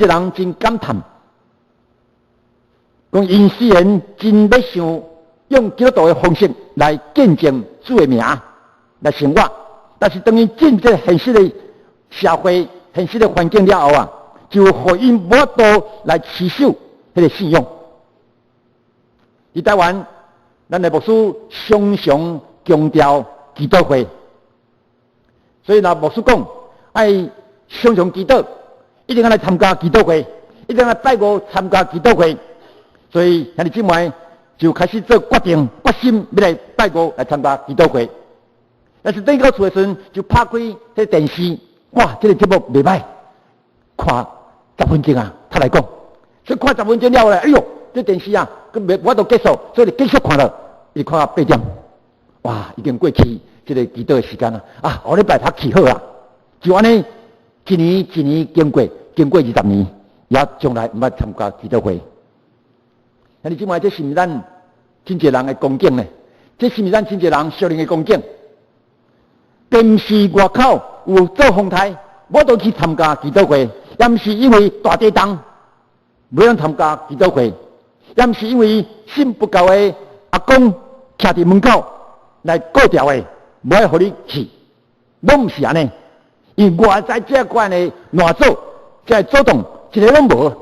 濟人真感嘆，講𪜶雖然真欲想用基督徒的方式來見證主的名來生活，但是當𪜶進入這個現實的社會、現實的環境了後啊，就予𪜶無法度來持守彼個信仰。佇台灣，咱的牧師常常強調祈禱會，所以若牧師講愛常常祈禱，一定愛來參加祈禱會，一定愛拜五參加祈禱會。所以兄弟姊妹就開始做決定、決心欲來拜五來參加祈禱會。但是轉到厝的時陣，就拍開彼電視，哇！這個節目袂䆀，看十分鐘啊，他來講，所以看十分鐘了後咧，哎喲，這電視啊，閣袂無法度結束，所以就繼續看了，一直看到8點，哇！已經過去這個祈禱的時間啦，啊，後禮拜較去好啊，就按呢，一年一年經過，經過20年，也從來毋捌參加祈禱會。兄弟姊妹，這是毋是咱真濟人的光景呢？這是毋是咱真濟人屬靈的光景？並毋是外口有做風颱，無得去參加祈禱會，也毋是因為大地動，無通參加祈禱會，也毋是因為信佛教的阿公徛佇門口來顧牢的，無愛予你去，攏毋是按呢。因為外在這款的攔阻，這個阻擋，一個攏無。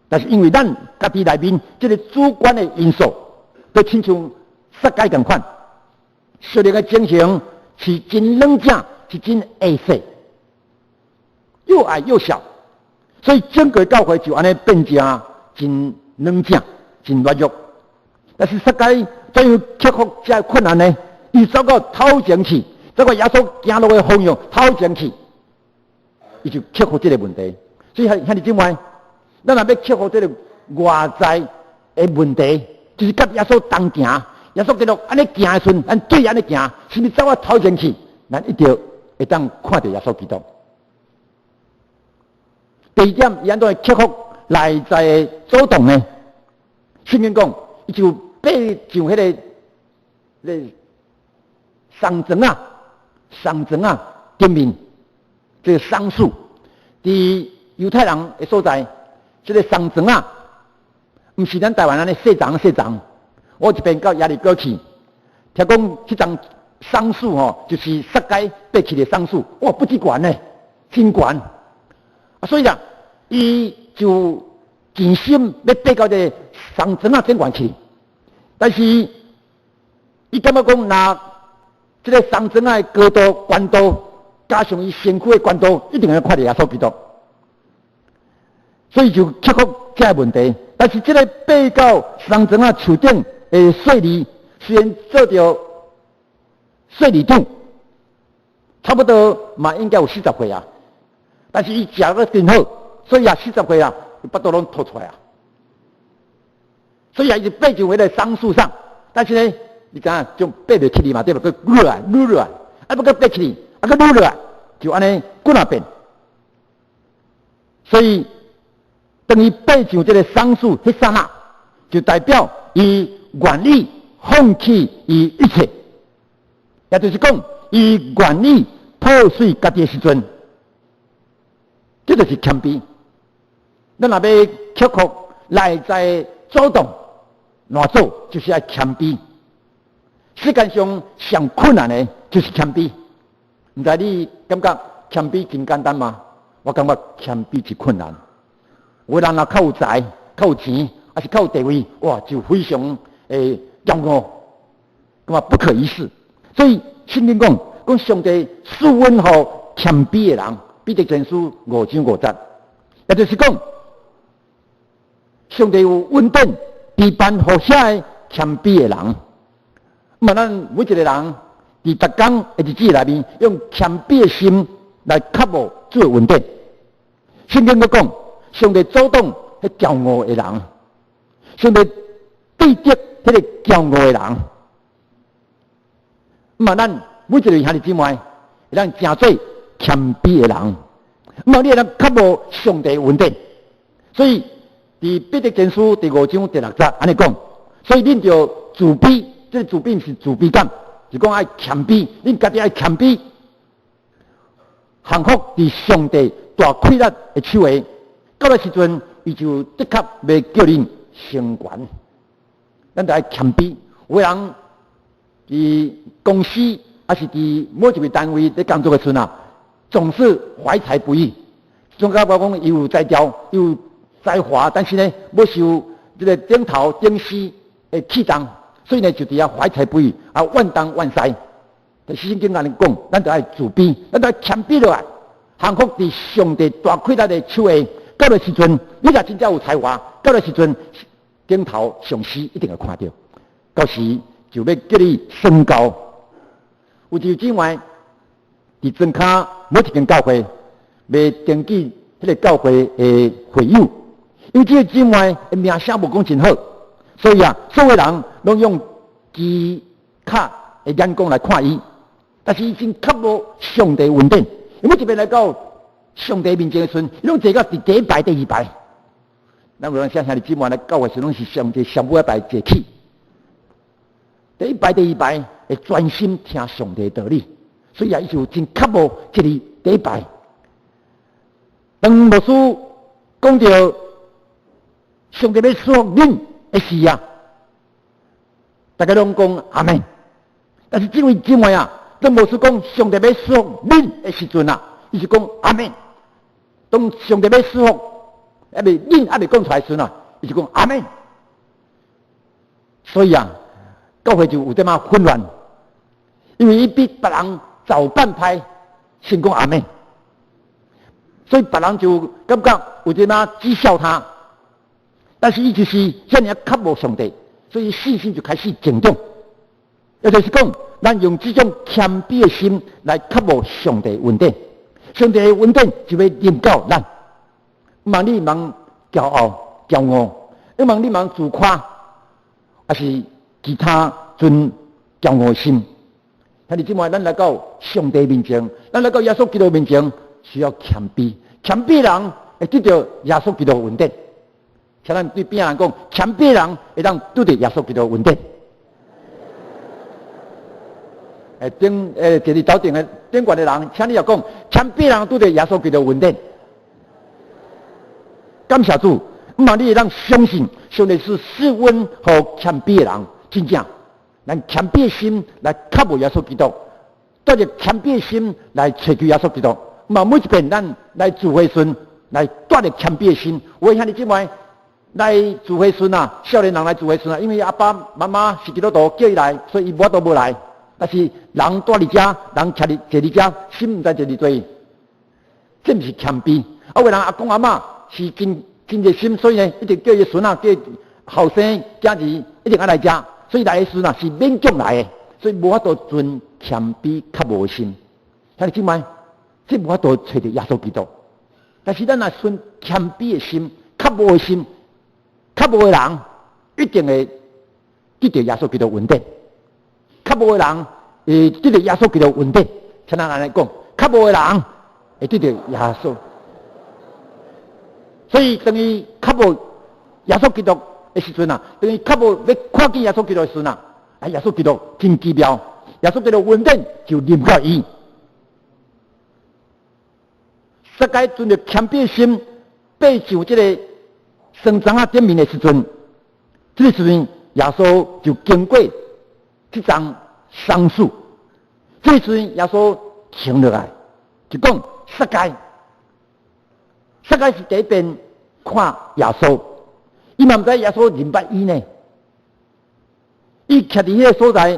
但是因為咱家己內面這個主觀的因素，都親像撒該仝款，屬靈的情形是真軟正，是真下細，又矮又小，所以整個教會就按呢變成真軟正、真軟弱。但是撒該怎樣克服這個困難呢？伊走到頭前去，走到耶穌行路的方向頭前去，伊就克服這個問題。所以兄弟姊妹，咱若欲克服這個外在的問題，就是佮耶穌同行。耶穌基督按呢行的時陣，咱對按呢行，是毋是走到頭前去？咱一定會當看著耶穌基督。第二點，伊按怎會克服內在的阻擋呢？聖經講，伊就爬上彼個那桑欉仔，桑欉仔頂面，這個桑樹，佇猶太人的所在，這個桑欉仔，毋是咱台灣按呢細叢細叢。我一遍到耶利哥去，聽講彼叢桑樹吼，就是撒該爬起的桑樹，哇，不止懸呢，真懸。啊，所以啊，伊就盡心欲爬到這個桑欉仔頂懸去，但是伊感覺講，若這個桑欉仔的高度、懸度，加上伊身軀的懸度，一定會看著耶穌基督，所以就克服這個問題。但是這個爬到桑欉仔樹頂的稅吏，雖然做著稅吏長，差不多嘛應該有40歲啊，但是伊食得真好，所以啊四十歲啊，腹肚攏凸出來啊。所以啊，伊就爬上彼個桑樹上，但是呢，你知影就爬袂起去嘛，對無？閣落來，落來，啊，欲閣爬起去，啊，閣落來，就按呢幾若遍。所以，當伊爬上這個桑樹，彼剎那，就代表伊願意放棄伊一切，也就是講，伊願意破碎家己的時陣，這就是謙卑。咱若欲克服內在阻擋，攔阻就是愛謙卑。世間上上困難的，就是謙卑。毋知你感覺謙卑真簡單嗎？我感覺謙卑是困難。有的人若較有才、較有錢，抑是較有地位，哇，就非常會驕傲，感覺不可一世。所以聖經講，講上帝賜恩予謙卑的人，彼得前書5章5節，也就是講，上帝有恩典備辦予遐个謙卑的人。嘛，咱每一個人佇逐工的日子內面，用謙卑的心來渴慕主的恩典。聖經閣講，上帝阻擋彼驕傲的人，上帝對敵彼個驕傲的人。嘛，咱每一個兄弟姊妹，會當成做謙卑的人。嘛，你會當渴慕上帝恩典。所以，佇彼得前書第5章第6節按呢講，所以恁著自卑，這個自卑毋是自卑感，是講愛謙卑，恁家己愛謙卑，降服佇上帝大氣力的手下。到彼時陣，伊就的確欲叫恁升懸。咱著愛謙卑，有的人佇公司，抑是佇某一個單位咧工作的時陣啊，總是懷才不遇。總感覺講伊有才調，伊有才華，但是呢，無受這个頂頭頂司的器重，所以呢，就佇遐懷才不遇，啊，怨東怨西。但是聖經按呢講，咱著愛自卑，咱著愛謙卑落來，降服佇上帝大氣力的手下。到彼時陣，你若真正有才華，到彼時陣，頂頭上司一定會看著，到時就欲叫你升高。有一位姊妹佇莊跤某一間教會，欲登記彼个教會的會友，因為這个姊妹的名聲無講真好，所以啊，所有人攏用機卡的眼光來看伊，但是伊真渴慕上帝恩典，伊每一遍來到上帝面前的時陣，伊攏坐到佇第一排、第二排。咱有當時兄弟姊妹來教會時，攏是上帝上尾一排坐起，第一排、第二排會專心聽上帝的道理，所以啊，伊就真渴慕這个第一排。當牧師講著上帝欲賜福恁的時啊，大家攏講阿們。但是這位姊妹啊，當牧師講上帝欲賜福恁的時陣啊，伊就講阿們。當上帝欲賜福，猶未恁猶未講出來時陣啊，伊就講阿們。所以啊，教會就有點仔混亂，因為伊比別人早半拍先講阿們，所以別人就感覺有點仔譏笑他。但是伊就是遮爾渴慕上帝，所以信心就開始成長。也就是講，咱用這種謙卑的心來渴慕上帝恩典，上帝的恩典就會臨到咱。毋通你毋通驕傲、驕傲，毋通你毋通自誇，抑是其他存驕傲的心。兄弟姊妹，咱來到上帝面前，咱來到耶穌基督面前，需要謙卑。謙卑人會得著耶穌基督恩典。請咱對邊仔人講，謙卑人會當得著耶穌基督恩典。頂坐佇頭頂的頂懸的人，請你也講，謙卑人拄著耶穌基督恩典。感謝主，毋通你會當相信，上帝是施恩予謙卑的人，真正，咱謙卑的心來渴慕耶穌基督，帶著謙卑的心來揣求耶穌基督。毋通每一遍咱來聚會時，來帶著謙卑的心。有的兄弟姊妹來聚會時啊，少年人來聚會時啊，因為阿爸媽媽是基督徒，叫伊來，所以伊無法度無來。但是人蹛佇遮，人徛佇坐佇遮，心毋知坐佇佗，這毋是謙卑。啊，有的人阿公阿嬤是真真熱心，所以呢，一直叫伊孫仔、叫後生囝兒一定愛來遮，所以來的時陣啊是勉強來的，所以無法度存謙卑渴慕的心。兄弟姊妹，這無法度揣著耶穌基督。但是咱若存謙卑的心、渴慕的心、渴慕的人，一定會得著耶穌基督恩典。渴慕的人會得著耶穌基督恩典。請咱按呢講，渴慕的人會得著耶穌。所以當伊渴慕耶穌基督的時陣啊，當伊渴慕欲看見耶穌基督的時陣啊，啊，耶穌基督真奇妙，耶穌基督恩典就臨到伊。撒該存著謙卑的心，爬上這个桑欉仔頂面的時陣，這个時陣耶穌就經過這叢桑樹，這个時陣耶穌停落來，就講撒該，撒該是第一遍看耶穌，伊嘛毋知耶穌認捌伊呢。伊徛佇彼个所在，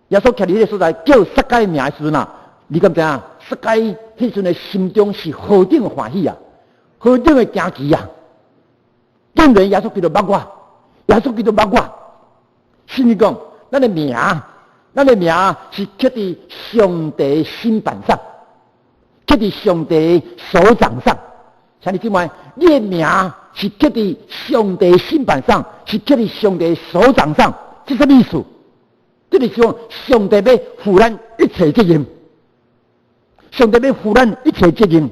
耶穌徛佇彼个所在叫撒該名的時陣啊，你敢知影？撒該彼陣的心中是何等的歡喜啊，何等的驚奇啊！竟然耶穌基督捌我，耶穌基督捌我。聖經講，咱的名，咱的名是刻佇上帝心版上，刻佇上帝手掌上。兄弟姊妹，你的名是刻佇上帝心版上，是刻佇上帝手掌上，這啥意思？這就是講，上帝欲負咱一切責任。上帝欲負咱一切責任。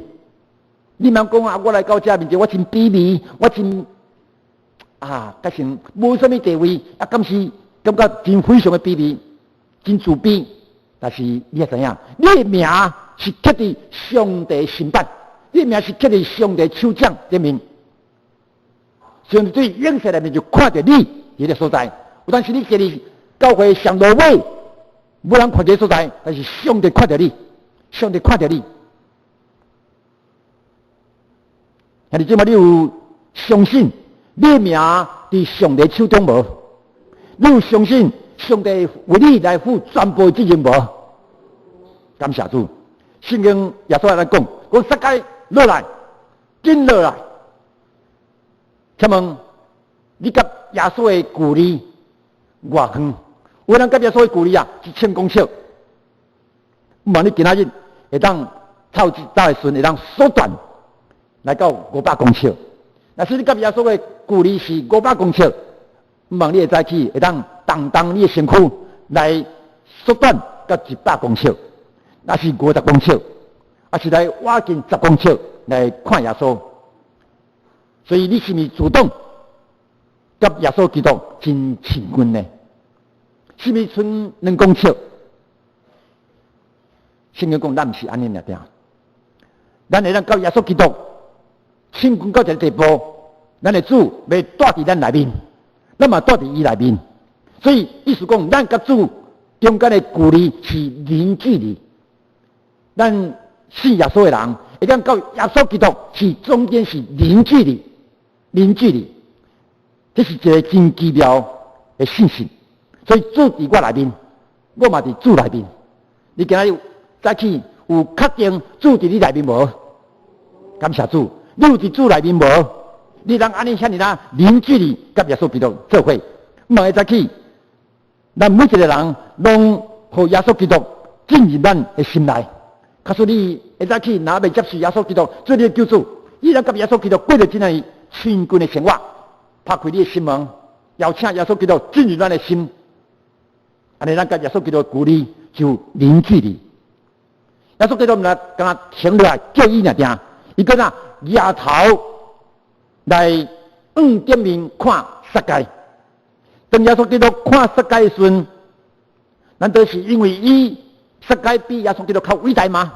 你毋通講啊，我來到這面前，我真卑微，我真啊，較成無啥物地位，啊，敢是感覺真非常的卑微，真自卑。但是你也知影，你的名是刻佇上帝心版，你的名是刻佇上帝手掌頂面。上帝對永世內面就看著你佇個所在。有當時你坐佇教會上落尾，無人看這個所在，但是上帝看著你，上帝看著你。兄弟姊妹，你有相信你的名佇上帝手中無？你有相信上帝為你來負全部責任無？感謝主，聖經耶穌來講，講撒該落來，緊落來。請問你佮耶穌的距離偌遠？有人佮耶穌的距離啊，1000公尺。毋問你今仔日會當透走的時陣，會當縮短來到500公尺。若是你佮耶穌的距離是五百公尺，毋問你會早起會當動動你的身軀來縮短到100公尺，若是50公尺，抑是來倚近10公尺來看耶穌。所以你是毋是主動佮耶穌基督真親近呢？是毋是賰2公尺？聖經講咱毋是按呢爾爾，咱會當佮耶穌基督親近到一個地步，咱的主欲蹛佇咱內面，咱嘛蹛佇伊內面。所以意思講，咱佮主中間的距離是零距離。咱信耶穌的人，會當佮耶穌基督是中間是零距離，零距離，這是一個真奇妙的信息。所以主佇我內面，我嘛佇主內面。你今仔日早起有確定主佇你內面無？感謝主，你有佇主內面無？你通按呢遐爾若零距離佮耶穌基督做伙。毋會早起，咱每一個人攏予耶穌基督進入咱的心內。假使你會早起若未接受耶穌基督做你的救主，你通佮耶穌基督過著這樣親近的生活，拍開你的心門，邀請耶穌基督進入咱的心。按呢，咱佮耶穌基督的距離就零距離。耶穌基督毋若干焦停落來叫伊爾爾，伊閣若舉頭來向頂面看撒該。當耶穌基督看撒該的時陣，難道是因為伊撒該比耶穌基督較偉大嗎？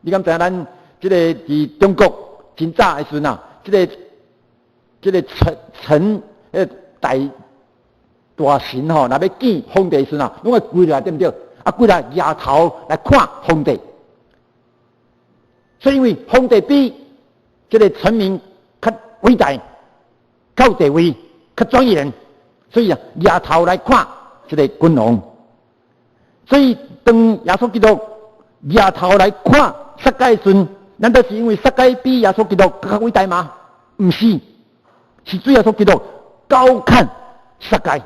你敢知影咱這個佇中國真早的時陣啊，這個臣臣彼大大臣吼，若欲見皇帝的時陣啊，攏愛跪落來，對毋對？啊，跪來舉頭來看皇帝。所以因為皇帝比這個臣民較偉大、較有地位、較莊嚴，所以啊，舉頭來看這個君王。所以當耶穌基督舉頭來看撒該的時陣，難道是因為撒該比耶穌基督較偉大嗎？毋是，是主耶穌基督高看撒該，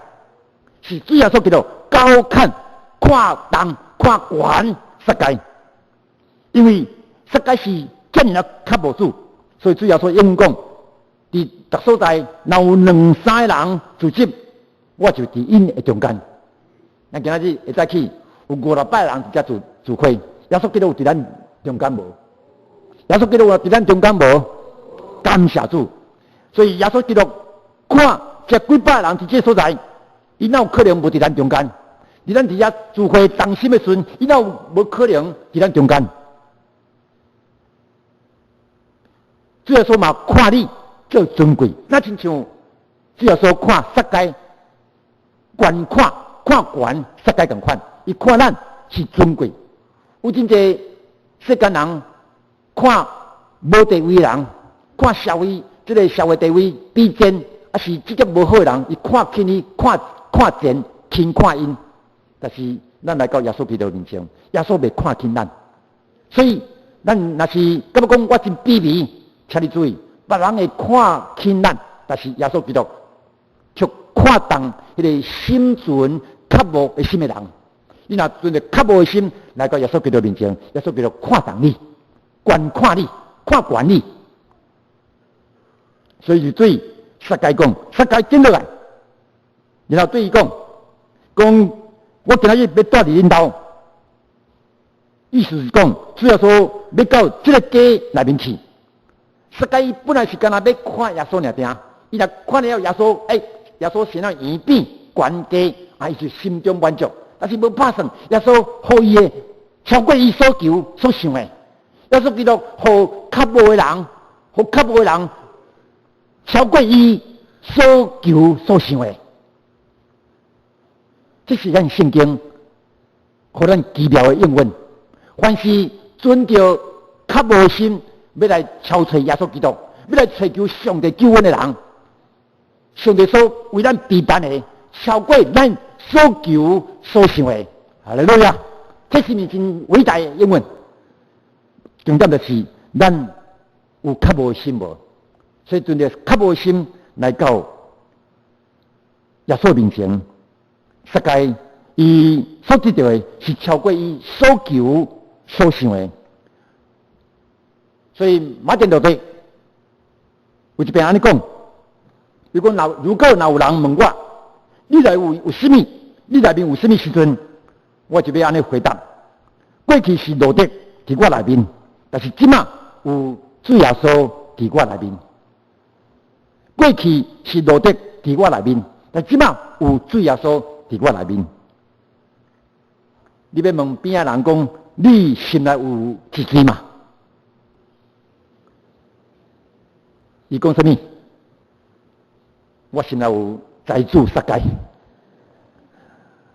是主耶穌基督高看看重看懸撒該，因為撒該是遮爾仔較無主，所以主耶穌應講，佇逐所在若有兩三个人聚集，我就佇𪜶的中間。咱今仔日會早起有五六百人佇遮聚聚會，耶穌基督有佇咱中間無？耶穌基督有佇咱中間無？感謝主！所以耶穌基督看這幾百人佇這所在，伊哪有可能無佇咱中間？佇咱佇遮聚會同心的時陣，伊哪有無可能佇咱中間？主耶穌嘛看你做尊貴，若親像主耶穌看撒該，懸看看懸撒該仝款，伊看咱是尊貴。有真濟世間人看無地位的人，看社會這个社會地位卑賤，抑是職業無好的人，伊看輕伊，看看賤，輕看𪜶。但是咱來到耶穌基督面前，耶穌袂看輕咱，所以咱若是感覺講我真卑微，請你注意，別人會看輕咱，但是耶穌基督卻看重彼个心存渴慕的心的人。你若存著渴慕的心來到耶穌基督面前，耶穌基督看重你，觀看你，看懸你。所以就對撒該講，撒該緊落來，然後對伊講，講我今仔日欲蹛佇恁兜，意思是講，主耶穌欲到這個家內面去。撒該本來是干焦欲看耶穌爾爾，伊若看了耶穌，欸，耶穌生了圓扁懸低，啊，伊就心中滿足。但是無拍算，耶穌予伊的超過伊所求所想的。耶穌基督予較無的人，予較無的人超過伊所求所想的。這是咱聖經予咱奇妙的應允。凡是存著渴慕心，欲來朝揣耶穌基督，欲來揣求上帝救恩的人，上帝所為咱備辦的，超過咱所求所想的。哈利路亞！這是毋是真偉大的應允？重點就是咱有渴慕的心無？所以存著渴慕的心來到耶穌面前，撒該伊所得著的是超過伊所求所想的。所以馬丁路德有一遍按呢講：如果若有人問我，你內有啥物？你內面有啥物時陣，我就欲按呢回答：過去是路德佇我內面，但是這馬有主耶穌佇我內面。過去是路德佇我內面，但這馬有主耶穌佇我內面。你欲問邊仔人講，你心內有一支嗎？伊講啥物？我心內有財主撒該，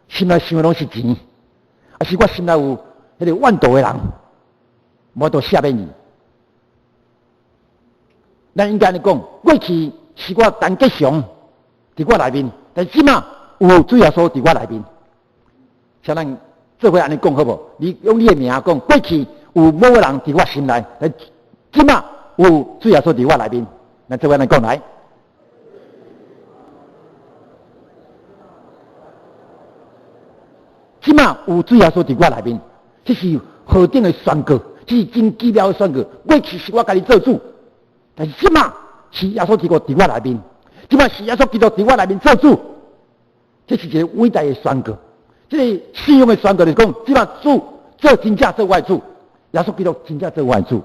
心內想的攏是錢，抑是我心內有彼个怨妒的人，無都寫欲你。咱應該按呢講，過去是我陳吉祥佇我內面，但是這馬有主耶穌佇我內面。請咱做伙按呢講好無？你用你的名講，過去有某個人佇我心內，但這馬有主耶穌佇我內面。咱做伙按呢講來。這馬有主耶穌佇我內面，這是何等的宣告！這是真奇妙的宣告。過去是我家己做主，但是這馬是耶穌基督佇我內面，這馬是耶穌基督佇我內面做主，這是一个偉大的宣告。這个信仰的宣告就是講，這馬主做真正做我的主，耶穌基督真正做我的主。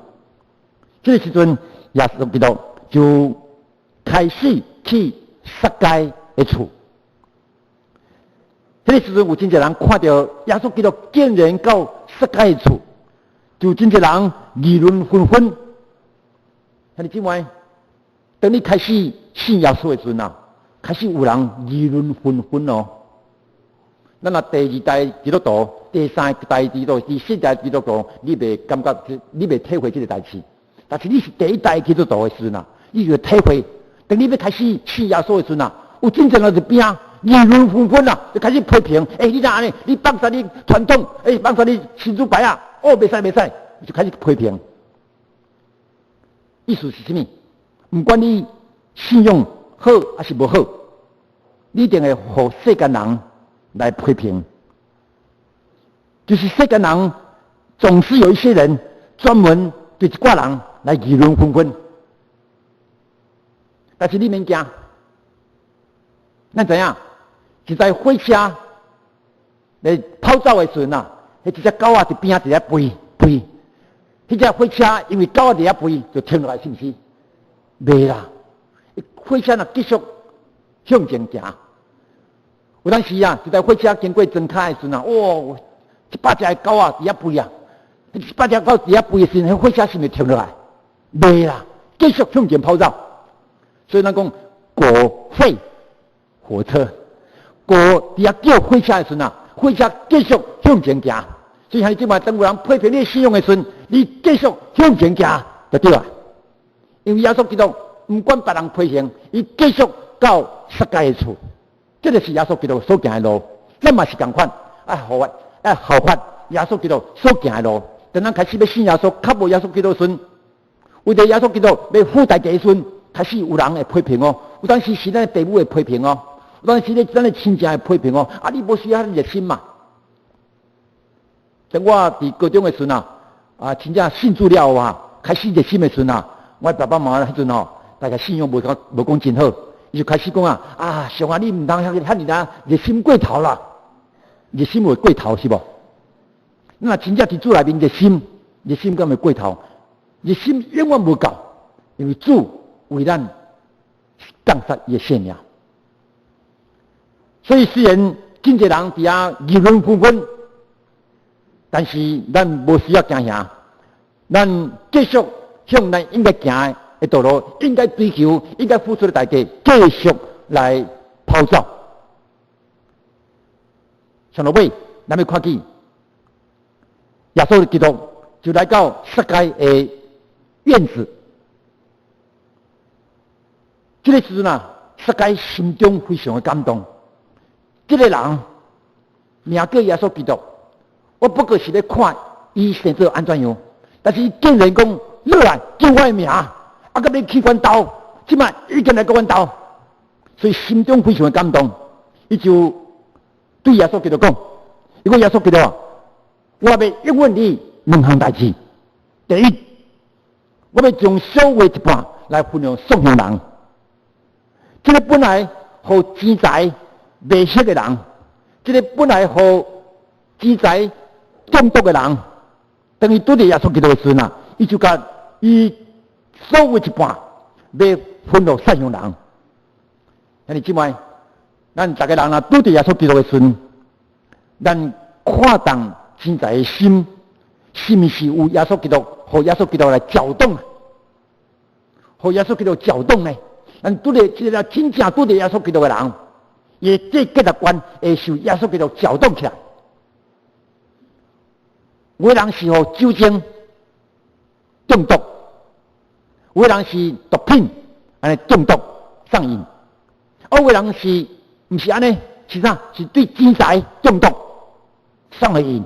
這个時陣，耶穌基督就開始去撒該的厝。彼个時陣有真濟人看著耶穌基督竟然到撒該的厝，就真濟人議論紛紛。兄弟姊妹，當你開始信耶穌的時陣啊，開始有人議論紛紛哦。咱若第二代基督徒、第三代基督徒、第四代基督徒，你袂感覺，你袂體會這个代誌。但是你是第一代基督徒的時陣啊，你就體會。當你欲開始信耶穌的時陣啊，有真濟人佇邊仔議論紛紛啊，就開始批評。欸，你怎按呢？你放殺你傳統，欸，放殺你神主牌啊！哦，袂使袂使，就開始批評。意思是啥物？毋管你信仰好抑是無好，你一定會予世間人來批評。就是世間人總是有一些人專門對一掛人來議論紛紛。但是你免驚，咱知影，一台火車咧跑走的時陣啊，彼一隻狗仔佇邊仔佇遐吠吠，彼隻火車因為狗仔佇遐吠就停落來，是毋是？袂啦，火車若繼續向前行，有當時啊，一台火車經過莊跤的時陣啊，哇，100隻的狗仔佇遐吠啊，100隻狗佇遐吠的時陣，彼火車是毋是停落來？袂啦，繼續向前跑走。所以咱講狗吠火車，狗佇遐叫火車的時陣啊，火車繼續向前行。所以兄弟姊妹，當有人批評你信仰的時陣，你繼續向前行就對啊。因為耶穌基督毋管別人批評，伊繼續到撒該的厝，這就是耶穌基督所行的路。咱嘛是仝款，愛效法，愛效法耶穌基督所行的路。當咱開始欲信耶穌，較無耶穌基督的時陣，為著耶穌基督欲付代價的時陣，開始有人會批評哦，有當時是咱的父母會批評哦，有當時咧咱的親戚會批評哦。啊，你無需要遐熱心嘛？當我佇高中的時陣啊，啊，真正信主了後啊，開始熱心的時陣啊，我爸爸媽媽彼陣吼，大概信仰無講真好，伊就開始講啊，啊，上啊，你毋通遐遐爾啊熱心過頭啦，熱心會過頭是無？你若真正佇主內面熱心，熱心敢會過頭？熱心永遠無夠，因為主為咱降殺伊的性命。所以雖然真濟人佇遐議論紛紛，但是咱無需要驚嚇，咱繼續向咱應該行的的道路，應該追求、應該付出的代價，繼續來跑走。上落尾，咱欲看見耶穌基督就來到撒該的院子。這个時陣啊，撒該心中非常的感動。這个人名叫耶穌基督，我不過是咧看伊生做按怎樣，但是伊竟然講落來叫我的名，啊，閣欲去阮兜，這擺已經來到阮兜，所以心中非常的感動。伊就對耶穌基督講：伊講耶穌基督，我欲應允你兩項代誌。第一，我欲將所有的一半來分予散凶人。這個本來予錢財迷失的人，這個本來予錢財中毒的人，當伊拄著耶穌基督的時陣啊，伊就共伊所有一半欲分予散凶人。兄弟姊妹，咱逐个人若拄著耶穌基督的時陣，咱看重錢財的心，是毋是有耶穌基督，予耶穌基督來攪動？予耶穌基督攪動呢？咱拄著這個真正拄著耶穌基督的人，伊的這價值觀會受耶穌基督攪動起來。有的人是予酒精中毒，有的人是毒品按呢中毒上癮，啊，有的人是毋是按呢？是啥？是對錢財中毒上了癮。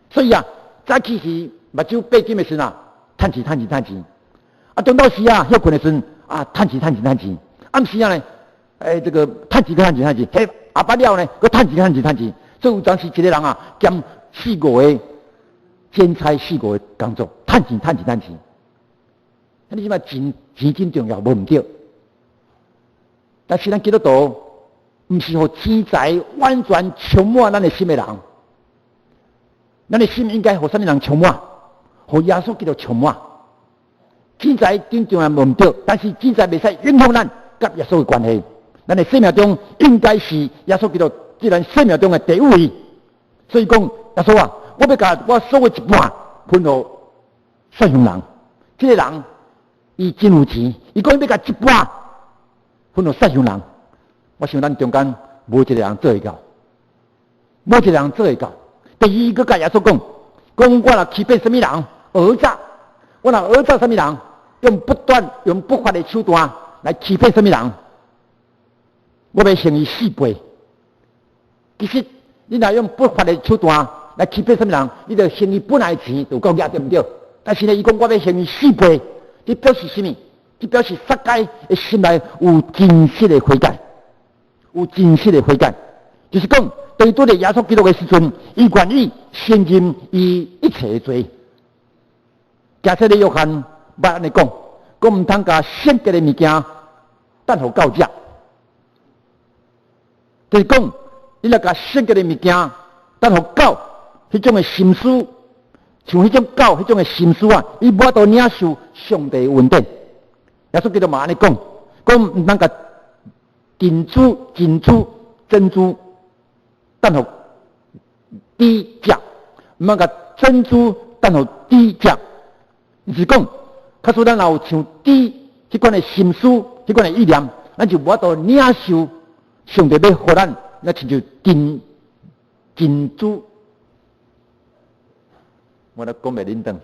所以啊，早起時目睭閉緊的時陣啊，趁錢趁錢趁錢，啊，中晝時啊，歇睏的時陣啊，趁錢趁錢趁錢，暗時啊呢，欸，這個趁錢趁錢趁錢，彼下班了呢，閣趁錢趁錢趁錢，所以有當時一個人啊，兼四五個兼差四五個工作，趁錢趁錢趁錢。你這擺錢錢真重要，無毋對。但是咱基督徒毋是予錢財完全充滿咱的心的人，咱的心應該予啥物人充滿？予耶穌基督充滿。錢財真重要無毋對，但是錢財袂使影響咱佮耶穌的關係。咱的生命中應該是耶穌基督佇咱生命中的第一位。所以講，耶穌啊，我欲共我所有一半分予散凶人。這个人伊真有錢，伊講伊欲共一半分予散凶人。我想咱中間無一个人做會到，無一個人做會到。第二閣共耶穌講，講我若欺騙啥物人，訛詐，我若訛詐啥物人，用不斷用不法的手段來欺騙啥物人，我欲還伊四倍。其實你若用不法的手段來欺騙啥物人，你就還伊本來的錢就夠額對毋對？但是呢，伊講我欲還伊四倍，這表示啥物？這表示撒該的心內有真實的悔改，有真實的悔改，就是講，當伊拄著耶穌基督的時陣，伊願意承認伊一切的罪。加洗禮約翰捌按呢講，講毋通共聖潔的物件擲予狗食，就是講，你若共聖潔的物件擲予狗，彼種的心思，像彼種狗彼種的心思啊，伊無法度領受上帝恩典。耶穌基督嘛按呢講，講毋通共珍珠、珍珠、珍珠擲予豬食，毋通共珍珠擲予豬食。就是講，假使咱若有像豬彼款的心思、彼款的意念，咱就無法度領受上帝欲予咱，那親像珍珍珠。我咧講袂恁轉，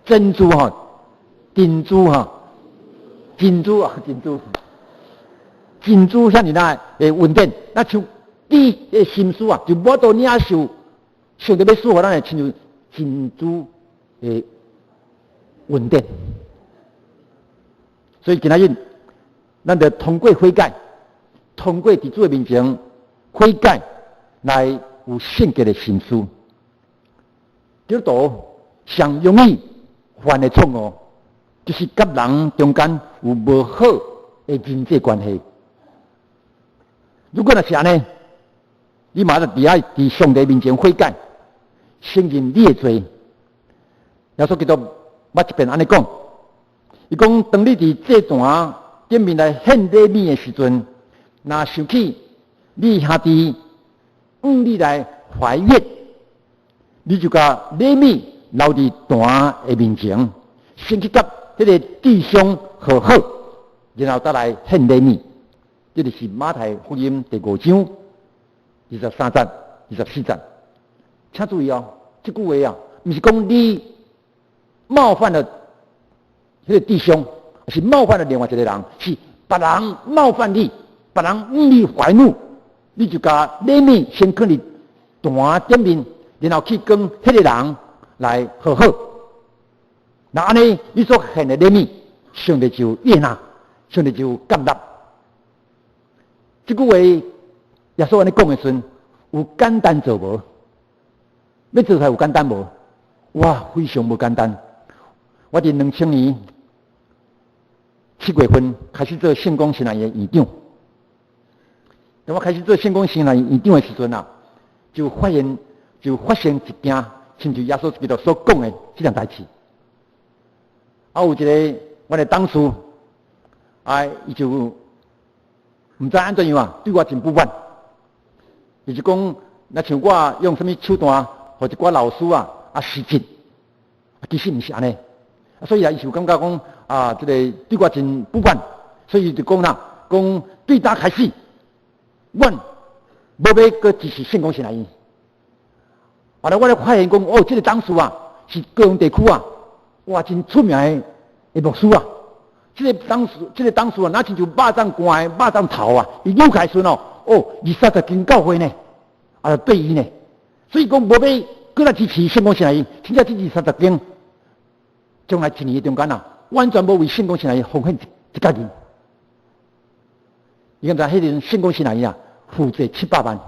珍珠吼，珍珠吼，珍珠啊，珍珠，珍珠遐爾若的恩典，那像豬的心思啊，就無法度領受上帝欲賜予咱的親像珍珠的恩典。所以今仔日，咱著通過悔改，通過佇主的面前悔改，來有聖潔的心思。基督徒上容易犯的錯誤，就是佮人中間有無好的人際關係。如果若是按呢，你嘛著佇愛佇上帝面前悔改，承認你的罪。耶穌基督捌一遍按呢講，伊講當你佇祭壇頂面來獻禮物的時陣，若想起你兄弟向你來懷怨，你就共禮物留佇壇的面前，先去佮彼彼个弟兄和好，然後才來獻禮物。這就是馬太福音第五章23節、24節。請注意哦，這句話啊，毋是講你冒犯了彼個弟兄，是冒犯了另外一個人，是別人冒犯你，別人向你懷怒，你就共禮物先囥佇壇頂面，然後去跟彼個人來和好。那按呢，你所獻的禮物，上帝就悅納，上帝就接納。這句話耶穌按呢講的時陣，有簡單做無？欲做出來有簡單無？哇，非常無簡單。我佇2000年7月份開始做聖光神學院的院長。當我開始做聖光神學院院長的時陣啊，就發現就發生一件，親像耶穌基督所講的這件代誌。啊，有一个阮的董事，啊，伊就毋知按怎樣啊，對我真不滿。伊就講，若像我用啥物手段，予一寡老師啊啊辭職，啊，其實毋是按呢。所以啊，伊就感覺講啊，這個對我真不滿，所以就講啦，講對今開始，阮無欲閣支持聖光神學院。後來我咧發現講，哦，這個董事啊，是高雄地區啊，哇，真出名的牧師啊！這個董事，這個董事啊，若親像肉粽乾的肉粽頭啊，伊扭開時陣哦，哦，二三十間教會呢，啊，對伊呢，所以講無欲閣來支持聖光神學院，現在這二三十間，將來一年中間啊，完全無為聖光神學院奉獻一角銀。你敢知彼陣聖光神學院啊，負債七百萬，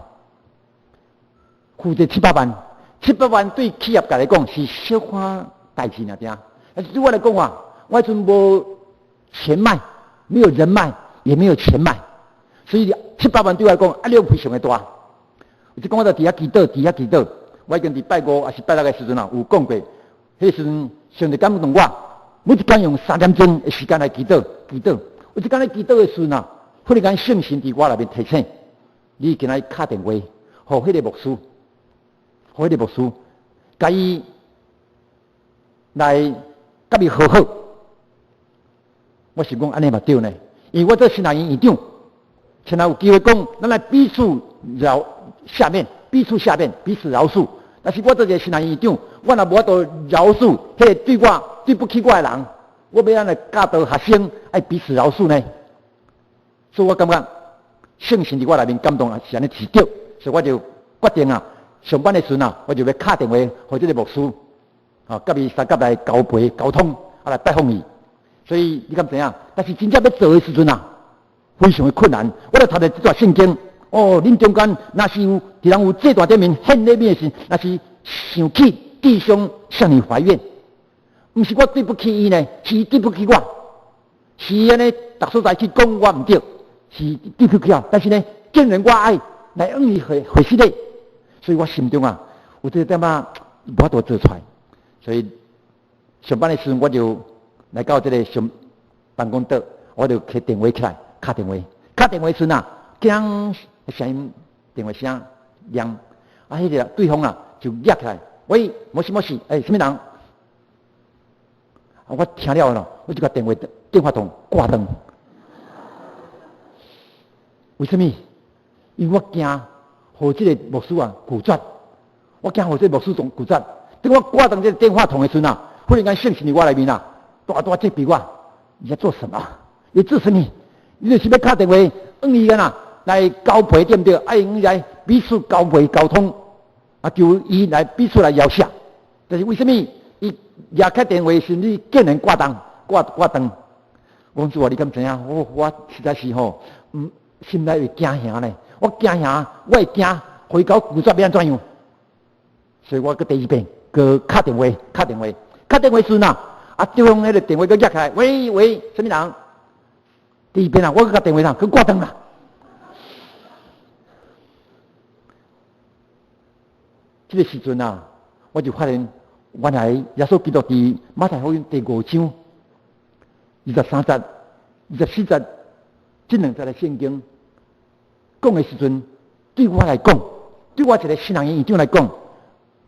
負債七百萬，七百萬對企業界來講是小可代誌爾爾。但是對我來講啊，我彼陣無錢脈，沒有人脈，也沒有錢脈，所以七百萬對我來講壓力非常的大。有一工我就佇遐祈禱，佇遐祈禱，我已經佇拜五抑是拜六的時陣啊，有講過，彼時陣上帝感動我，每一工用3點鐘的時間來祈禱，祈禱。有一工咧祈禱的時陣啊，忽然間聖神佇我內面提醒，你今仔日敲電話，予彼个牧師，予彼个牧師，共伊來佮伊和好。我想講按呢嘛對呢，因為我做神學院院長，現在有機會講，咱來彼此饒下面，彼此下面，彼此饒恕。但是我做一个神學院院長，我若無法度饒恕彼個對我對不起我的人，我欲按怎來教導學生愛彼此饒恕呢？所以我感覺聖神佇我內面感動啊，是按呢是對，所以我就決定啊，上班的時陣啊，我就欲敲電話予這个牧師，啊，佮伊相佮來交陪溝通，啊來拜訪伊。所以你敢知影？但是真正欲做的時陣啊，非常的困難。我就讀著這段聖經，哦，恁中間若是有佇人有祭壇頂面獻禮物的時，若是想起弟兄向你懷怨，毋是我對不起伊呢，是伊對不起我，是伊按呢，逐所在去講我毋對，是對不起啊。但是呢，竟然我愛來向伊回回失禮，所以我心中啊，有這個點仔無法度做出來。所以上班的時陣我就來到這個上辦公桌，我就提電話起來，敲電話，敲電話時啊，聽聲音電話聲響，啊，彼個對方啊就舉起來，喂，もしもし，欸，啥物人？啊，我聽了咯，我就共電話電話筒掛斷。為啥物？因為我驚予這個牧師啊拒絕，我驚予這個牧師總拒絕。等我掛斷這個電話筒的時陣啊，忽然間聖神佇我內面啊，大大責備我，你在做什麼？你做什麼？你就是欲敲電話，向伊啊來交陪對毋對？愛向伊來彼此交陪溝通，啊，求伊來彼此來饒恕。但是為啥物伊舉起電話時，你竟然掛斷掛掛斷？我講主啊，你敢知影？我實在是吼，毋心內會驚嚇呢。我驚嚇，我會驚予伊共我拒絕欲按怎樣？所以我閣第二遍，閣敲電話，敲電話，敲電話時陣啊，啊，對方彼个電話閣舉起來，喂喂，啥物人？第二遍啊，我閣共電話啦，閣掛斷啦。這個時陣啊，我就發現原來耶穌基督佇馬太福音第五章23節、24節這兩節的聖經講的時陣，對我來講，對我一個神學院院長來講，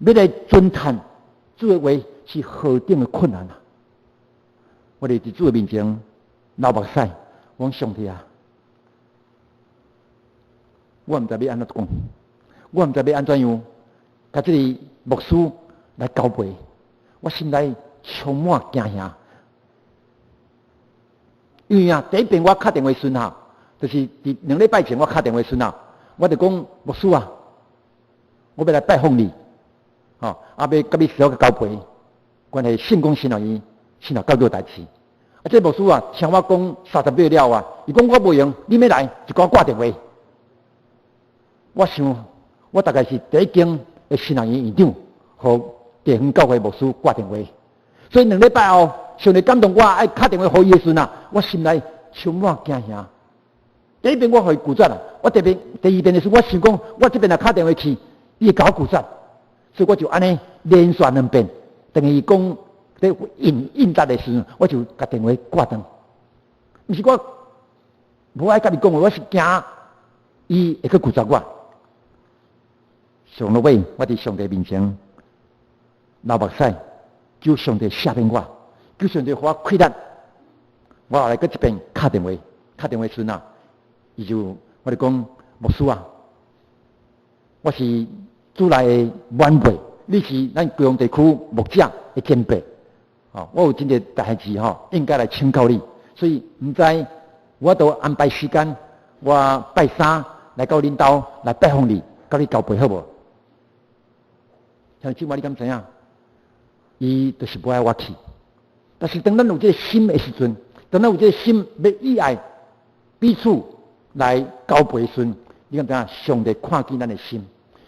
欲來遵趁主的話是何等的困難啊！我哋佇主的面前流目屎，我講上帝啊，我毋知欲按怎講，我毋知欲按怎樣，共這个牧師來交陪，我心內充滿驚嚇。因為啊，第一遍我敲電話時陣哈，就是佇2禮拜前我敲電話時陣啊，我就講牧師啊，我欲來拜訪你，吼，啊，欲佮你小可交陪，關係聖光神學院神學教育代誌。啊，這個牧師啊，聽我講30秒了啊，伊講我無閒，你欲來就共我掛電話。我想，我大概是第一間的神學院院長，予地方教會牧師掛電話。所以2禮拜後，上帝感動我愛敲電話予伊的時陣啊，我心內充滿驚嚇。第一遍我予伊拒絕啦，我第二遍第二遍的時陣，我想講，我這遍若敲電話去，伊會共我拒絕，所以我就按呢連續兩遍，當伊講咧應應答的時陣，我就共電話掛斷。毋是我無愛佮伊講話，我是驚伊會閣拒絕我。上落尾，我佇上帝面前流目屎，求上帝赦免我，求上帝予我氣力。我後來閣一遍敲電話，敲電話時陣啊，伊就我就講牧師啊，我是主內的晚輩，你是咱高雄地區牧者的前輩，吼，我有真濟代誌吼，應該來請教你，所以毋知我都安排時間，我拜三來到恁兜來拜訪你，佮你交陪好無？兄弟姊妹，你敢知影？伊就是無愛我去。但是當咱有這個心的時陣，當咱有這個心欲意愛彼此來交陪的時陣，你敢知影？上帝看見咱的心，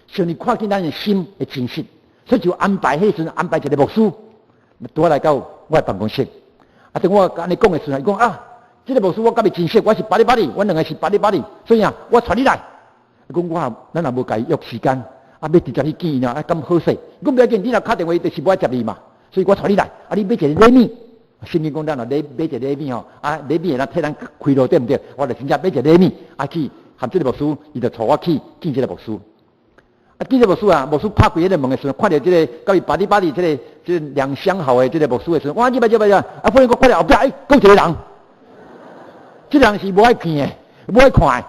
上帝看見咱的心的真實，所以就安排彼時陣安排一个牧師，拄仔來到我的辦公室。啊，當我按呢講的時陣，伊講啊，這个牧師我佮伊真熟，我是 buddy buddy，阮兩个是 buddy buddy，所以啊，我帶你來。伊講我，咱也無共伊約時間，啊，欲直接去見伊啊，敢好勢？伊講無要緊，你若敲電話就是無愛接你嘛，所以我帶你來。啊，你買一个禮物，聖經講咱若買買一個禮物吼，啊，禮物會當替咱開路對毋對？我就真正買一個禮物，啊去含這个牧師，伊就帶我去見這个牧師。啊，見這个牧師啊，牧師拍開彼个門的時陣，看著這个佮伊 buddy buddy 這个這个兩相好的這个牧師的時陣，哇，入來入來入來，啊，忽然閣看著後壁，欸，閣有一個人，這个人是無愛見的，無愛看的。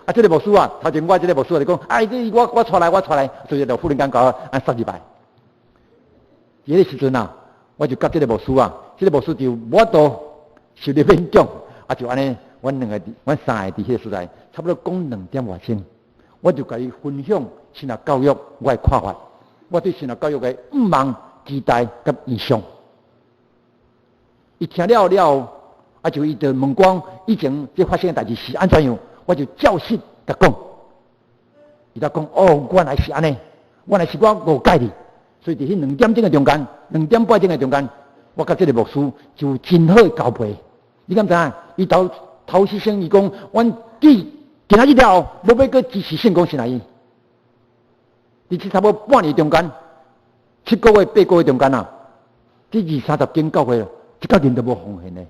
啊，這个牧師啊，頭前我這个牧師就講，哎，這我我帶來，我帶來，所以就忽然間共我按捒入來。彼个時陣啊，我就佮這个牧師啊，這个牧師就無法度受咧勉強，啊，就按呢，阮兩个，阮三个佇彼个所在，差不多講2點外鐘，我就共伊分享神學教育我的看法，我對神學教育的向望、期待佮異想。伊聽了了後，啊，就伊就問講以前這發生的代誌是按怎樣，我就照實共講。伊就講哦，原來是按呢，原來是我誤解你。所以佇彼2點鐘的中間，2點半鐘的中間，我佮這个牧師就真好的交陪。你敢知影？伊頭頭先生伊講，阮今仔日了後，無欲閣支持聖光神學院。佇這差不多半年中間，7個月、8個月中間啊，這二三十間教會，一個人都無奉獻的。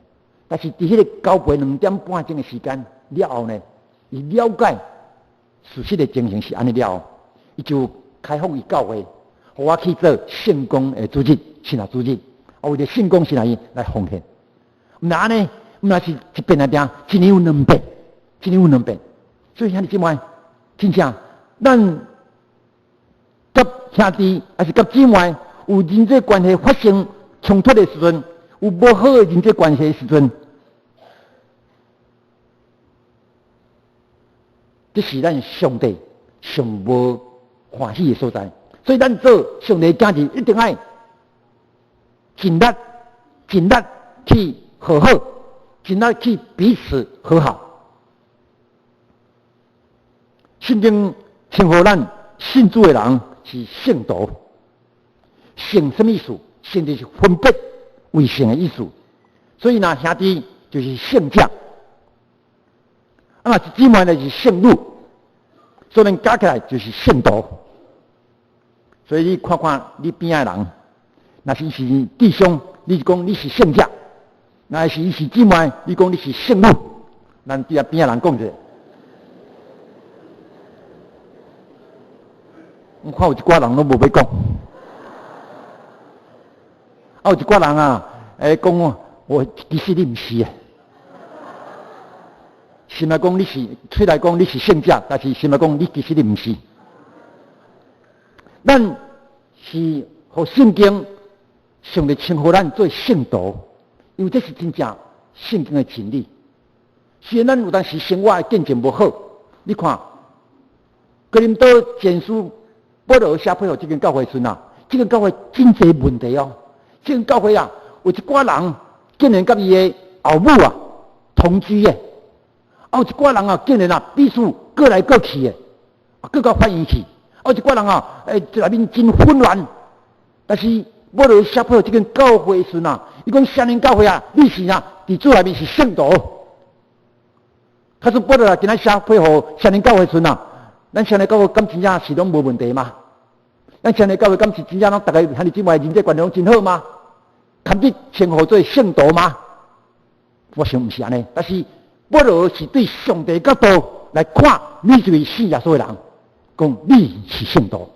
但是佇彼个交陪2點半鐘的時間了後呢，伊了解事實的情形是按呢了後，伊就開放伊教會，予我去做聖光的主日，神學主日，啊，為著聖光神學院來奉獻。毋但按呢，毋但是一遍來定，一年有兩遍，一年有兩遍。所以兄弟姊妹，真正咱佮兄弟抑是佮姊妹有人際關係發生衝突的時陣，有無好的人際關係的時陣，這是咱上帝上無歡喜的所在。所以咱做上帝的囝兒，一定愛盡力、盡力去和好，盡力去彼此和好。聖經稱呼咱信主的人是聖徒，聖什麼意思？聖就是分別為聖的意思。所以呢，兄弟就是聖者，啊，若是姊妹呢是聖女，所以咱加起來就是聖徒。所以你看看你邊仔的人，若是伊是弟兄，你就講你是聖者；若是伊是姊妹，你講你是聖女。咱對邊仔人講者。我看有一寡人攏無欲講，啊有一寡人啊，欸講我其實你毋是的。心內講你是，喙內講你是聖者，但是心內講你其實你毋是。咱是予聖經上帝稱呼咱做聖徒，因為這是真正聖經的真理。雖然咱有當時生活的見證無好，你看，哥林多前書保羅寫批予這間教會時陣啊，這間教會真濟問題哦。這間教會啊，有一寡人竟然佮伊的後母啊同居的，啊有一寡人啊竟然啊彼此過來過去的，啊閣到法院去，啊有一寡人啊，內面真混亂。但是保羅寫批予這間教會時陣啊，伊講啥人教會啊，你是啊，佇主內面是聖徒。假使保羅啊，今仔寫批予聖靈教會時陣啊，咱聖靈教會敢真正是攏無問題嗎？咱聖靈教會敢是真正攏逐家兄弟姊妹人際關係攏真好嗎？堪得稱呼做聖徒嗎？我想毋是按呢。但是保羅是對上帝角度來看每一位信耶穌的人，講你是聖徒。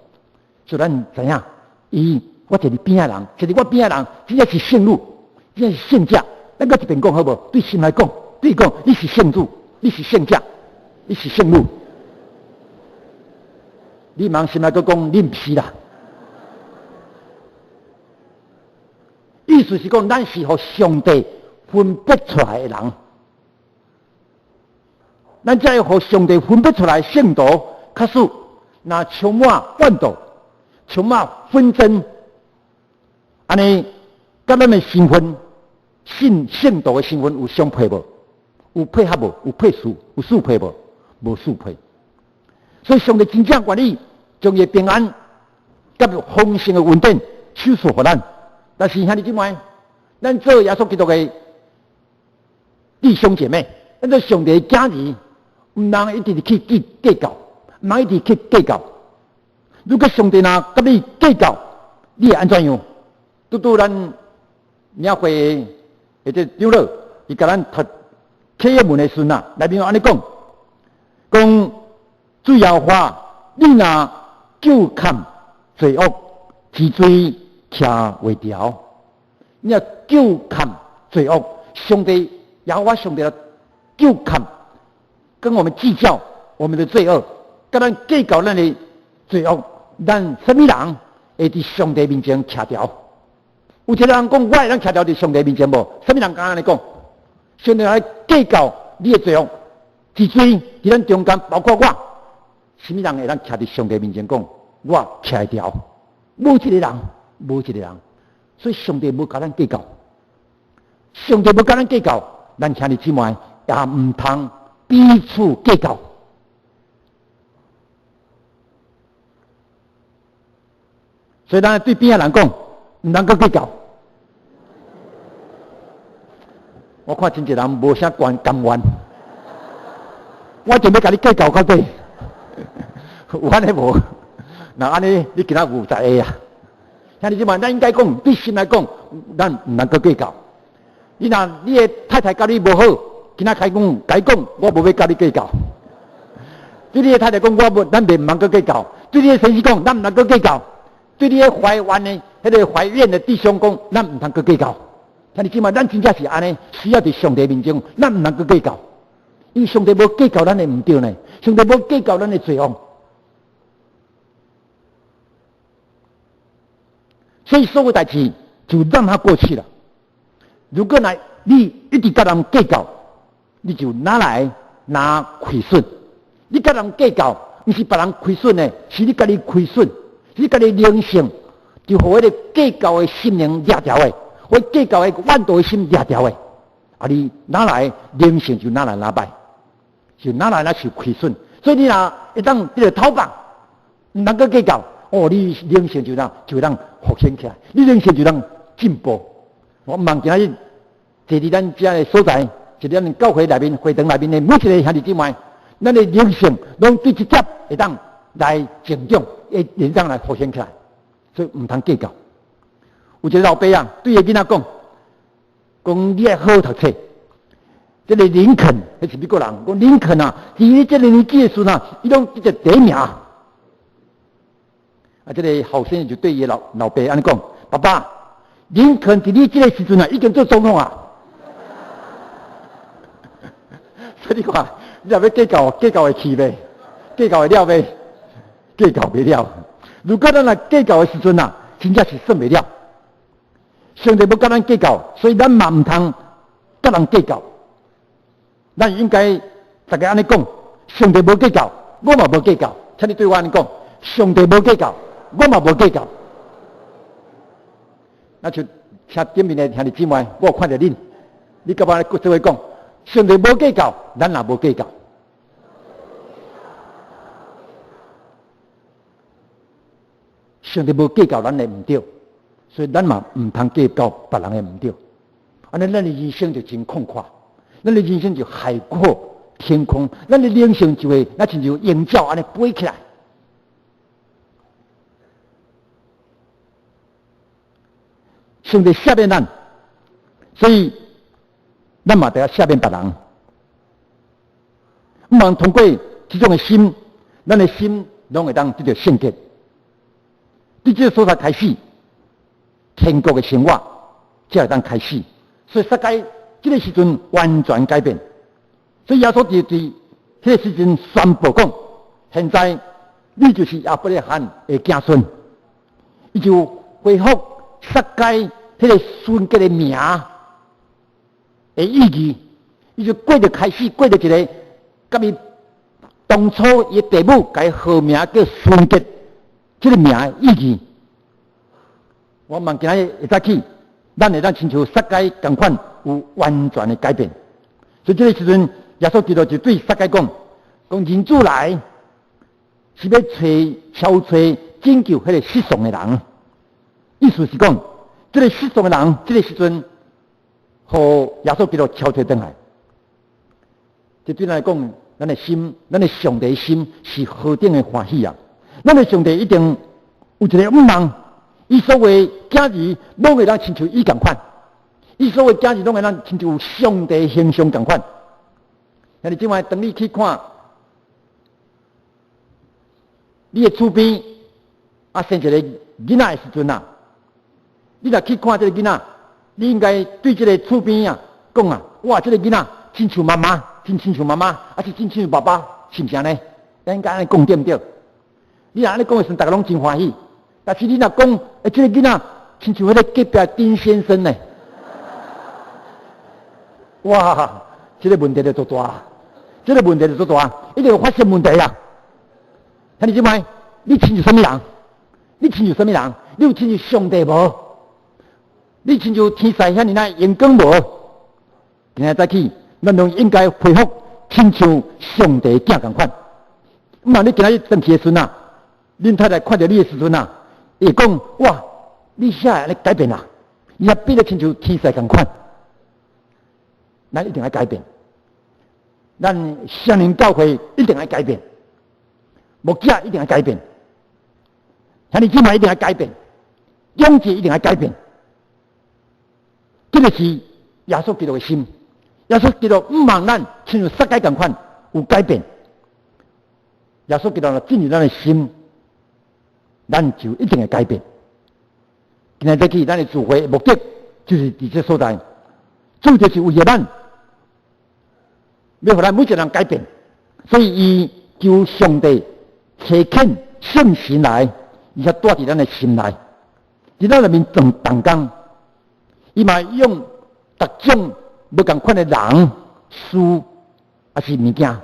所以咱知影，伊我坐佇邊仔人，坐佇我邊仔人，真正是聖女，真正是聖者。咱閣一遍講好無？對心來講，對伊講，你是聖主。你是聖者，你是聖女，你毋通心內閣講你毋是啦。意思是講，咱是予上帝分別出來的人，咱才會予上帝分別出來聖徒。假使若充滿怨妒，充滿紛爭，按呢，佮咱的身份，信聖徒的身份有相配無？有配合無？有配屬？有適配無？無適配。所以上帝真正願意將伊的平安佮豐盛的恩典賞賜予咱。但是兄弟姊妹，咱做耶穌基督的弟兄姐妹，咱做上帝的囝兒，毋通一直去計計較，毋通一直去計較。如果上帝若佮你計較，你會按怎樣？拄拄咱領會的這長老，伊共咱讀契約文的時陣啊，內面按呢講，講主耶和華，你若糾看罪惡之罪徛袂牢，你若糾看罪惡，上帝耶和華上帝來糾看，跟我們計較我們的罪惡，佮咱計較咱的罪惡，咱啥物人會佇上帝面前徛牢？有一個人講，我會當徛牢佇上帝面前無？啥物人敢按呢講？上帝來計較你的罪惡，之罪佇咱中間，包括我，啥物人會當徛佇上帝面前講，我徛會牢？無一個人，無一個人。所以上帝無共咱計較，上帝無共咱計較，咱兄弟姊妹也毋通彼此計較。所以咱對邊仔人講，毋通閣計較。我看真濟人無啥甘甘願，我就欲共你計較到底，有按呢無？若按呢，你今仔有在下啊？兄弟姊妹，咱應該講，對心來講，咱毋通閣計較。你若你的太太佮你無好，今仔開講，共伊講，我無欲佮你計較。對你的太太講，我無，咱袂毋通閣計較。對你的先生講，咱毋通閣計較。對你的懷怨的，彼個懷怨的弟兄講，咱毋通閣計較。兄弟姊妹，咱真正是按呢，需要佇上帝面前，咱毋通閣計較，因為上帝無計較咱的毋對呢，上帝無計較咱的罪惡。所以所有代誌就讓它過去了。如果來你一直佮人計較，你就哪來哪虧損。你佮人計較，毋是別人虧損的，是你家己虧損，是你家己靈性就予彼個計較的心靈掠牢的，予計較的怨妒的心掠牢的。啊，你哪來靈性就哪來哪歹，就哪來哪受虧損。所以你若會當這個討放，毋通閣計較，哦，你靈性就當就當復興起來，你靈性就當進步。我望今日坐佇咱遮个所在，坐佇咱教會內面、會堂內面的每一个兄弟姊妹，咱的靈性攏對這節會當來成長，會當來復興起來，所以毋通計較。有一个老爸啊，對伊囡仔講，講你愛好好讀冊。這个林肯，彼是美國人，講林肯啊，佇伊這个年紀的時陣啊，伊攏得著第一名。啊，這个後生就對伊老老爸按呢講，爸爸，林肯佇你這个時陣啊，已經做總統啊。所以你看，你若欲計較，計較會去袂？計較會了袂？計較袂了。如果咱若計較的時陣啊，真正是算袂了。上帝無佮咱計較，所以咱嘛毋通佮人計較。咱應該逐家按呢講：上帝無計較，我嘛無計較。請你對我按呢講：上帝無計較，我嘛無計較。那就聽頂面的兄弟姊妹，我有看著恁，你佮我做伙講：上帝無計較，咱也無計較。上帝無計較咱的毋對，所以咱嘛毋通計較別人的毋對。按呢，咱的人生就真曠闊，咱的人生就海闊天空，咱的靈性就會若親像鷹鳥按呢飛起來。上帝赦免咱，所以咱嘛得赦免別人。毋通通過這種的心，咱的心攏會當得著聖潔。佇這個所在開始，天國的生活才會當開始。所以撒該這個時陣完全改變。所以耶穌就佇彼個時陣宣布講：現在你就是亞伯拉罕的子孫。伊就恢復撒該彼個純潔的名的意義。伊就過著開始過著一個，佮伊當初伊的父母共伊號名叫純潔。這個名的意義，我望今仔日會早起，咱會當親像撒該仝款有完全的改變。所以這個時陣，耶穌基督就對撒該講：講人子來是欲揣敲揣拯救彼個失喪的人。意思是講，這個失喪的人，這個時陣，予耶穌基督敲揣轉來。這對咱來講，咱的心，咱的上帝心是何等的歡喜啊！咱的上帝一定有一個向望，伊所有的囝兒攏會當親像伊仝款，伊所有的囝兒攏會當親像上帝形象仝款。兄弟姊妹，當你去看你的厝邊啊，生一個囡仔的時陣啊，你若去看這個囡仔，你應該對這個厝邊啊講啊，哇，這個囡仔親像媽媽，真親像媽媽，抑是真親像爸爸，是毋是按呢？咱應該按呢講對毋對？你若按呢講的時陣，逐家攏真歡喜。但是你若講，欸，這個囡仔親像彼個隔壁丁先生呢？哇，這個問題就足大，這個問題就足大，一定會發生問題啦。兄弟姊妹，你親像啥物人？你親像啥物人？你有親像上帝無？你親像天使遐爾仔榮光無？今仔早起，咱攏應該恢復親像上帝囝仝款。毋嘛，你今仔日轉去的時陣啊，恁太太看著你的時陣啊，會講哇，你啥會按呢改變啊？你若變得親像天使仝款，咱一定愛改變。咱聖靈教會一定愛改變，牧者一定愛改變，兄弟姊妹一定愛改變，長子一定愛改變。這個是耶穌基督的心，耶穌基督毋望咱親像撒該仝款有改變。耶穌基督若進入咱的心，咱就一定會改變。今仔早起咱的聚會的目的就是佇這所在，主就是為著咱，欲予咱每一個人改變，所以伊求上帝差遣聖神來，伊才住佇咱的心內，佇咱內面動動工。伊嘛用逐種無仝款的人、事，抑是物件，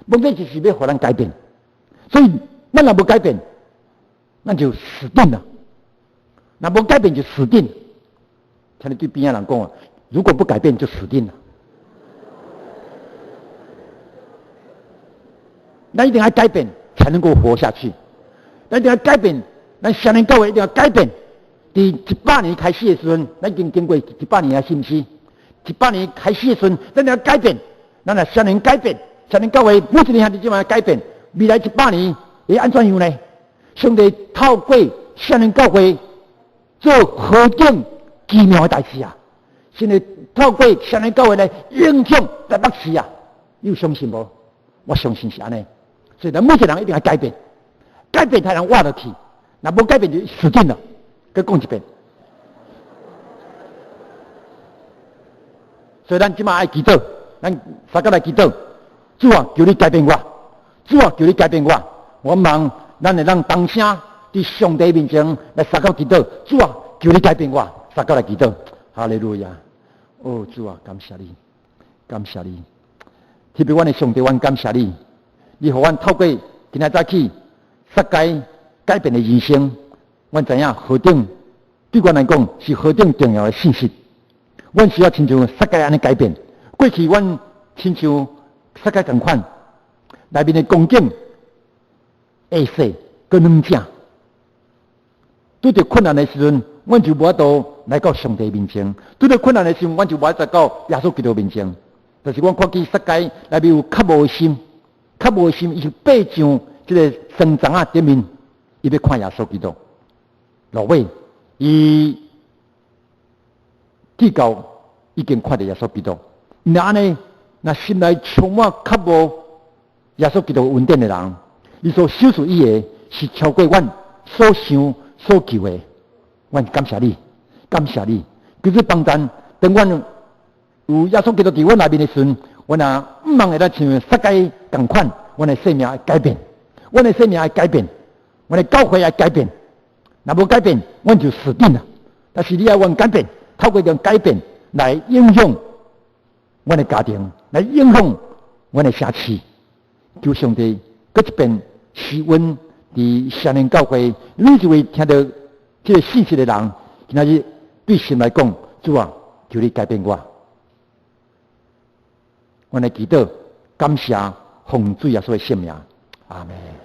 目的就是欲予咱改變。所以咱若無改變，咱就死定了。若無改變就死定。請你對邊仔人講啊，如果不改變就死定了。咱一定愛改變，才能夠活下去。咱一定愛改變，咱聖靈教會一定愛改變。佇100年開始的時陣，咱已經經過100年啊，是毋是？100年開始的時陣，咱要改變，咱若聖靈改變，聖靈教會每一个兄弟姊妹改變，未來100年會按怎樣呢？上帝透過聖靈教會做何等奇妙的代誌啊！上帝透過聖靈教會來影響台北市啊！你有相信無？我相信是按呢。所以咱每一個人一定愛改變，改變才能活落去，若無改變就死定了。閣講一遍，所以咱這馬愛祈禱，咱三個來祈禱。主啊，求你改變我，主啊，求你改變我。我望咱會當同聲佇上帝面前來相佮祈禱。主啊，求你改變我，相佮來祈禱。哈利路亞！哦，主啊，感謝你，感謝你。特別阮的上帝，阮感謝你，你予阮透過今仔早起撒該改變的人生，阮知影何等對阮來講是何等重要的信息。阮需要親像撒該按呢改變，過去阮親像撒該仝款，內面的光景下細閣軟正。拄著困難的時陣，阮就無法度來到上帝面前；拄著困難的時陣，阮就無法度到耶穌基督面前。但是阮看見撒該內面有渴慕的心，渴慕的心，伊就爬上這个桑欉仔頂面，伊欲看耶穌基督。落尾，伊去到已經看著耶穌基督。若按呢，若心內充滿渴慕耶穌基督恩典的人，伊所賞賜伊的是超過阮所想所求的。阮感謝你，感謝你，求主幫贊，當阮有耶穌基督佇阮內面的時陣，阮也毋望會當像撒該仝款，阮的生命會改變，阮的生命會改變，阮的教會會改變。若無改變，阮就死定了。但是你愛阮改變，透過這改變來影響阮的家庭，來影響阮的社區。求上帝閣一遍賜阮佇雙連教會每一位聽著這个信息的人，今仔日對心來講，主啊，求你改變我。阮來祈禱，感謝奉主耶穌的聖名，阿門。